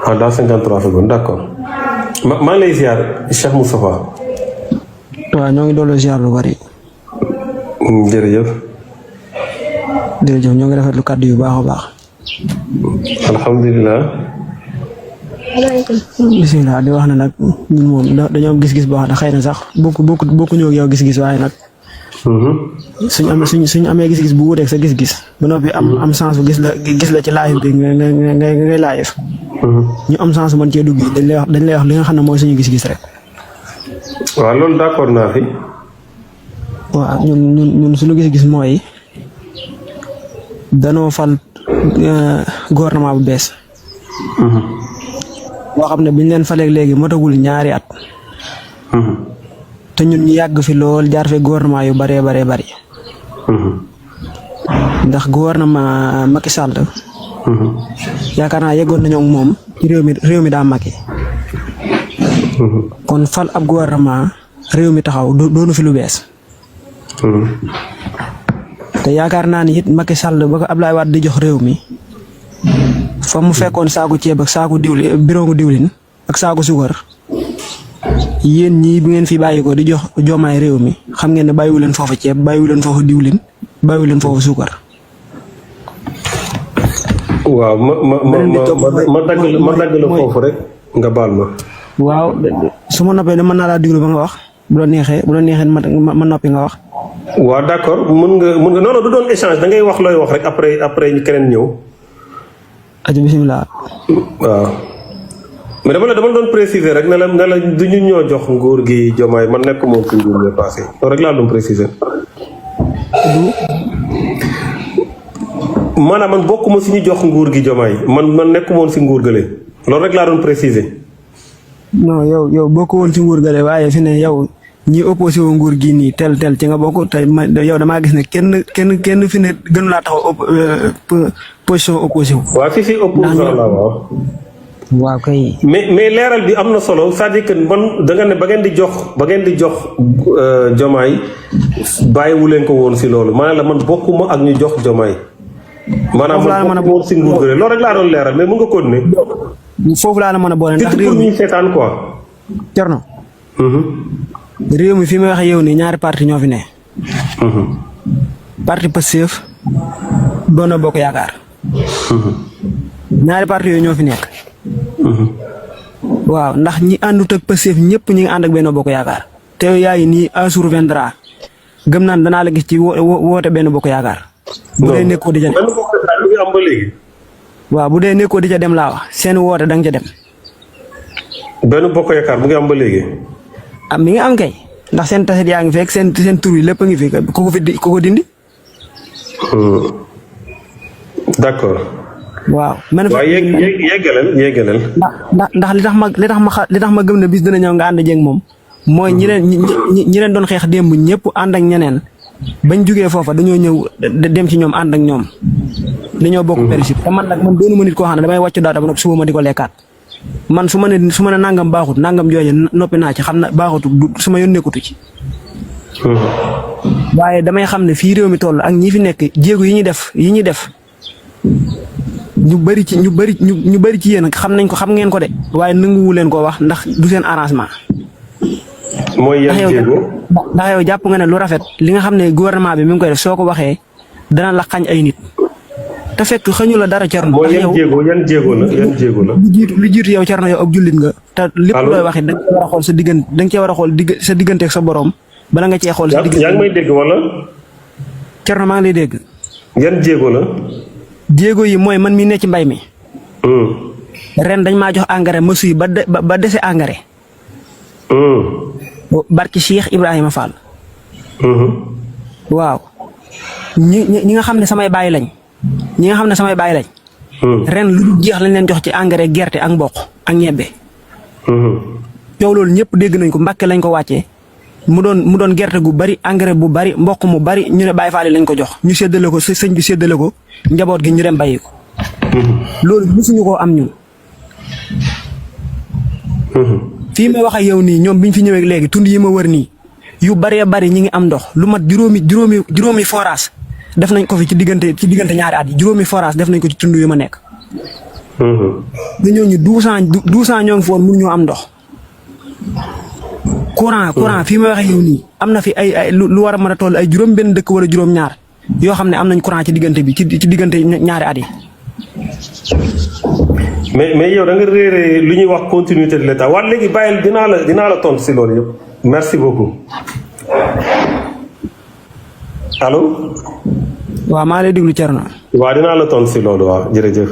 ah dans 53 secondes d'accord maa ngi lay ziar Cheikh Moustapha. waaw ñoo ngi doole ziar lu bari. jërëjëf. jërëjëf ñoo ngi rafetlu kàddu yu baax a baax. alhamdulilah. bisimilah di wax ne nag ñun moom dañoo am gis-gis boo xam ne xëy na sax bokku ñëw yow gis-gis waaye nag. suñ amee gis-gis bu wuuteeg sa gis-gis ba noppi am chance bu gis la ci live bi ngay live. ñu am chance man cee dugg dañ lay wax li nga xam ne mooy suñu gis-gis rek. waaw loolu d'accord naa fi. waaw ñun suñu gis-gis mooy danoo fal gouvernement bu bees. boo xam ne biñ leen falee léegi motagul ñaari at. te ñun ñu yàgg fi lool jaar fi gouvernement yu baree bari. ndax gouvernement Macky Sall. yaakaar naa yeggoon nañoo ak moom ci réew mi daa Macky. kon fal ab gouvernement réew mi taxaw doonu fi lu bees. te yaakaar naa ni it Macky Sall ba ko Ablaye Wade di jox réew mi fa mu fekkoon saaku ceeb ak saaku diwlin birongu diwlin ak saaku suukar yéen ñii bi ngeen fi bàyyi ko di jox Diomaye réew mi xam ngeen ne bàyyiwu leen foofu ceeb bàyyiwu leen foofu diwlin bàyyiwu leen foofu suukar. waaw ma dagg la foofu rek nga baal ma. waaw su ma noppee de mën naa laa diglu ba nga wax bu la neexee ma noppi nga wax. waaw d'accord mën nga non du doon échange da ngay wax looy wax rek après ñu keneen ñëw. aja bisimilah. waaw mais dama doon préciser rek ne la du ñu ñoo jox nguur gi Diomaye man nekk moom ci nguur gi passé loolu rek laa doon préciser. maanaam man bokkuma si ñu jox nguur gi Diomaye man nekk moom si nguur gële loolu rek laa doon préciser. non yow bokk woon ci nguur gële waaye fi ne yow ñi opposé wu nguur gi nii tel ci nga bokk te yow damaa gis ne kenn fi ne gënu laa taxaw position opposé wu. waaw fi opposant la waaw. waaw kay. mais leeral bi am na solo c'est-à-dire que man da nga ne ba ngeen di jox Diomaye bàyyiwu leen ko woon si loolu maanaam la man bokkuma ak ñu jox Diomaye. maanaam man bokkuma woon si nguur gi loolu rek laa doon leeral mais mun nga continuer. foofu laa la mën a boole ndax réew mi ñuy seetaan quoi. Thierno. réew mi fi may waxee yow nii ñaari parti ñoo fi ne. parti Pastef Benno Bokk Yaakaar. ñaari parti yooyu ñoo fi nekk. waaw ndax ñi àndut ak Pastef ñëpp ñi ngi ànd ak Benno Bokk Yaakaar. te yaa ngi nii un jour viendra gëm naan danaa la gis ci woote Benno Bokk Yaakaar. bu dee nekkoo di ca dem waaw bu dee nekkoo di ca dem laa wax seen woote da nga ca dem. Benno Bokk Yaakaar mu ngi am ba léegi. ah mi ngi am kay ndax seen taset yaa ngi fekk seen tur yi lépp a ngi fi ku ko dindi. d'accord. waaw man yeggalal. ndax li tax ma gëm ne bis dina ñëw nga ànd jeeg moom. mooy ñi leen doon xeex démb ñëpp ànd ak ñeneen bañ jugee foofa dañoo ñëw dem ci ñoom ànd ak ñoom. dañoo bokk principe te man doonu ma nit koo xam ne damay wàccu daata ba noppi suba ma di ko lekkaat. man su ma ne nangam baaxut nangam jooje noppi naa ci xam na baaxutu su ma yoon nekkutu ci. waaye damay xam ne fii réew mi toll ak ñi fi nekk jéego yi ñuy def ñu bëri ci yéen xam ngeen ko de waaye nanguwu leen koo wax ndax du seen arrangement. mooy yan jéego ndax yow jàpp nga ne lu rafet li nga xam ne gouvernement bi mi ngi koy def soo ko waxee dana la xañ ay nit. te fekk xañu la dara Thierno. mooy yan jéego la. lu jiitu yow Thierno yow ab jullit nga. te lépp looy wax it da nga war a xool sa digganteeg sa borom bala nga cee xool sa diggante. yaa ngi may dégg wala. Thierno maa ngi lay dégg. yan jéego la. jéego yi mooy man mi ne ci mbay mi. ren dañ maa jox engrais ma suy ba dese engrais. barki Cheikh Ibrahima Fall. waaw ñi nga xam ne samay baay lañ. ren lu jeex lañ leen jox ci engrais gerte ak mboq ak ñebbe. coow loolu ñëpp dégg nañ ko Mbàkke lañ ko wàccee mu doon gerte gu bari engrais bu bari mboq mu bari ñu ne Baay Faal lañ ko jox ñu séddale ko sëñ bi séddale ko njaboot gi ñu dem bàyyi ko. loolu mësuñu koo am ñun. fii may wax ak yow nii ñoom biñ fi ñëwee léegi tund yi ma wër nii yu baree bari ñi ngi am ndox lu mat juróomi forage def nañ ko fi ci diggante ñaari at yi juróomi forage def nañ ko ci tund yu ma nekk. dañoo ñu 12 ans ñoo ngi foon mënuñoo am ndox. courant fii may waxee yow nii am na fi ay lu war a mën a toll ay juróom-benn dëkk wala juróom-ñaar yoo xam ne am nañ courant ci diggante bi ci diggante ñaari at yi. mais yow da nga réeré lu ñuy wax continuité de l'état waaye léegi bàyyil dinaa la tontu si loolu yëpp merci beaucoup allo. waaw maa lay déglu Thierno. waaw dinaa la tontu si loolu waaw jërëjëf.